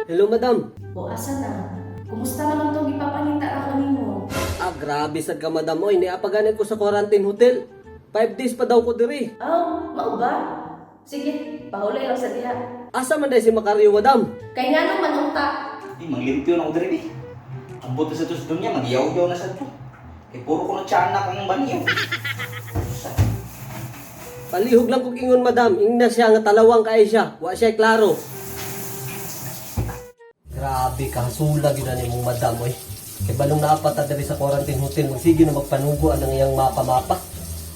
Hello, madam. O asa na? Kumusta naman tong ipapangita ako nimo? Ah, grabe sad ka, madam. Oy, niapaganit ko sa quarantine hotel. 5 days pa daw ko diri. Aw, mao ba? Sige, pahulay lang sa diha. Asa man dahil si Macario, madam? Kay nganong man unta? Di, manglimpyo na ko diri di. Ambot na sa to sa dunya, magyaw-yaw na sa to. Kay puro ko na tiyanak ang baniyo. Palihog lang kog ingon, madam. Ingna siya nga talawang kay siya. Wa siya klaro. Grabe ka, hasula gyud ani mong madam oy. Kay balong naapat ta diri sa quarantine hotel, magsige na magpanugo ang iyang mapa-mapa.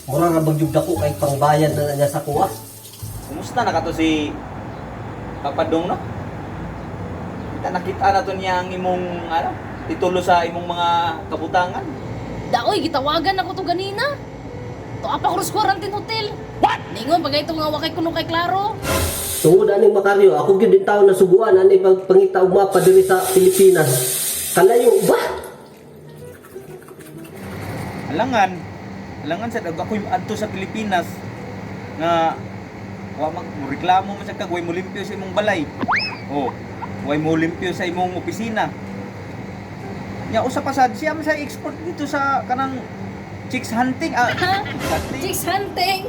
Mura ra bagyug dako kay pangbayad na niya sa kuha. Kumusta na ka to si Papadong, no? Kita nakita na to niya ang imong ano, titulo sa imong mga kabutangan. Daoy, gitawagan ako to ganina. To apa ko sa quarantine hotel. What? Ningon bagay ito nga wakay kuno kay Klaro. Tungod aning Macario, ako gyud din taon nasubuan ani pagpangita og mapa diri sa Pilipinas. Kalayo ba? Alangan, alangan sa ako'y adto sa Pilipinas nga wa mag mo reklamo man sa kag way mo limpyo sa imong balay. Oh, way mo limpyo sa imong opisina. Nya usa pa sad siya man sa export dito sa kanang chicks hunting ah. Ha? Chicks hunting. Chicks hunting.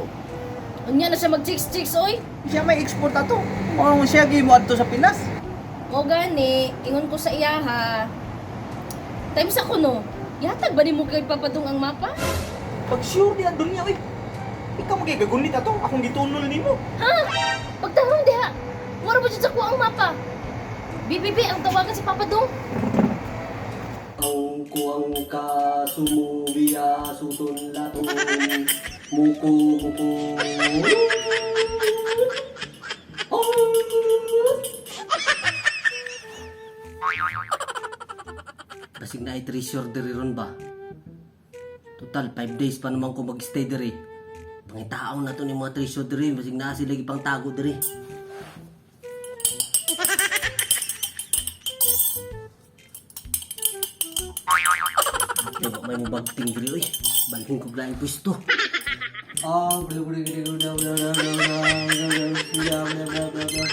Unya na siya mag chicks chicks oy. Siya may export ato. Mao siya gi mo adto sa Pinas. O gani, ingon ko sa iya ha. Times ako no. Yatag ba nimo kay papadung ang mapa? Pag sure di ang dunya oy. Ikaw magigagunit ato, akong gitunol nimo. Ha? Pagtarong diha. Wala ba jud sa kuha ang mapa? BBB ang tawagan si Papadung. Ang kuang ka sumubiya sutun latun muko muko. Basig na ay treasure diri ron ba? Total, 5 days pa naman ko mag-stay diri. Pangitaon na to ni mga treasure diri. Basig na sila pangtago diri. Diba may mubagting diri oy. Balhin ko laing pwesto. Ah, bla bla bla bla bla bla bla bla bla bla bla bla.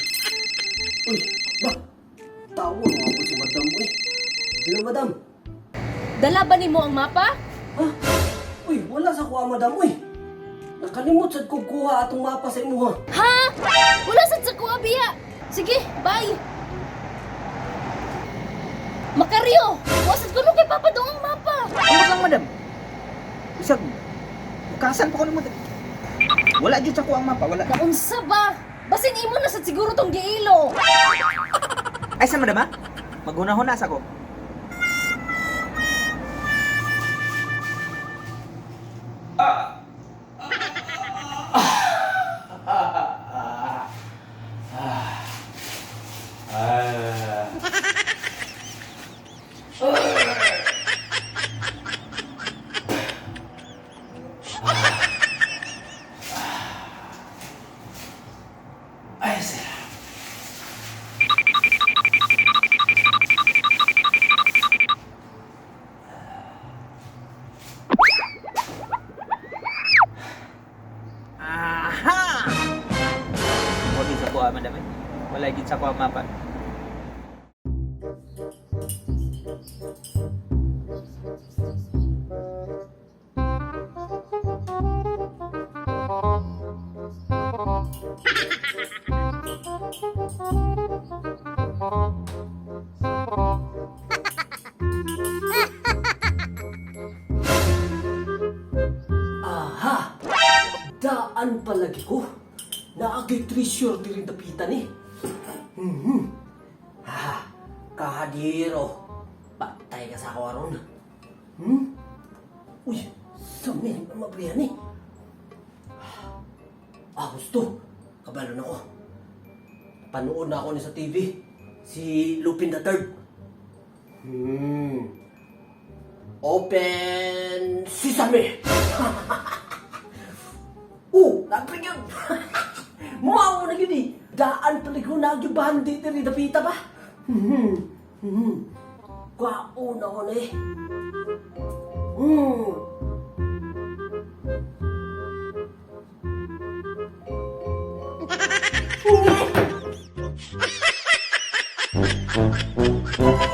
Uy, ba? Tawo na ako si madam uy. Hello, madam. Dala ba nimo ang mapa? Ha? Uy, wala sa kuha, madam uy. Nakalimot sad ko kuha atong mapa sa imuha. Ha? Wala sad sa kuha biya. Sige, bye. Makaryo, wasad kuno kay Papadung ang mapa. Ambot lang madam. Isag bukasan pa ko nimo. Wala jud sa ko ang mapa, wala. Naunsa ba? Basin imo na sad siguro tong giilo. Ay sa madam ha? Maghuna-huna sa ko. Ay, sir. Aha! Wala sa kuha, madam eh. Wala gid sa kuha mapa. Aha! Daan palagi ko. Naagay treasure diri dapitan eh. Ha, kahadiro. Patay ka sa ako aron. Hmm? Uy, sami ang mabriyan eh. Ah, gusto. Kabalo na ko. Panood na ako ni sa TV. Si Lupin the Third. Open sesame! Oh, nagpre yun! Mao na yun eh! Daan pala ko nagyubahan dito rin, dapita ba? Kwaon ako na eh. Bye.